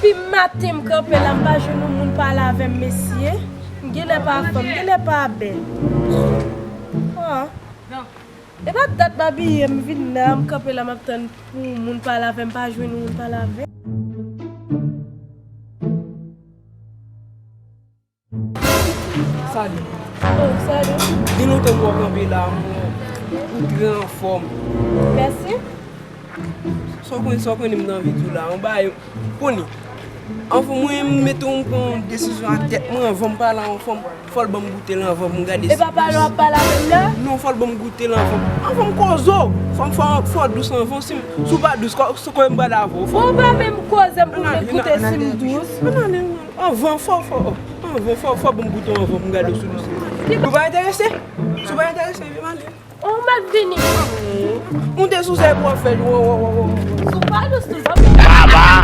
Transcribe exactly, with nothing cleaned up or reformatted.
Depi maten m kanpe la, m pa jwenn yon moun pale avè m, mesye. M genlè pa fanm, m genlè pa bèl. Ah. E pa dat m abiye, m vin la, m kanpe la, m ap tann pou yon moun pale avè m, m pa jwenn yon moun pale avè m. Salut. Oh, salut. Gen lontan m wè w kanpe la, m wè w trè anfòm. Mèsi. Sa w konnen, sa w konnen m nan vi tou la, anba e konnen. Anfòm, mwen, m mete m pran yon desizyon ak tèt mwen anvan m pale a yon fanm. Fò l ban m goute l anvan pou m gade si. E pa pale w ap pale avè m la? Non, fò l ban m goute l anvan. Anvan m koze w. Fò m fò, fò w dous anvan. Si m, si w pa dous, kò, si kò m pale avè w. Fò w pa menm koze m pou m goute si m dous. Ann ale, ann ale. Anvan, fò, fò. Anvan, fò, fò ban m goute w anvan pou m gade w si w dous. Si w pa enterese, si w pa enterese, vin ale. Ou mèt vini. Ou te sou sèl pou w ap fè. Sou pa dous toujou.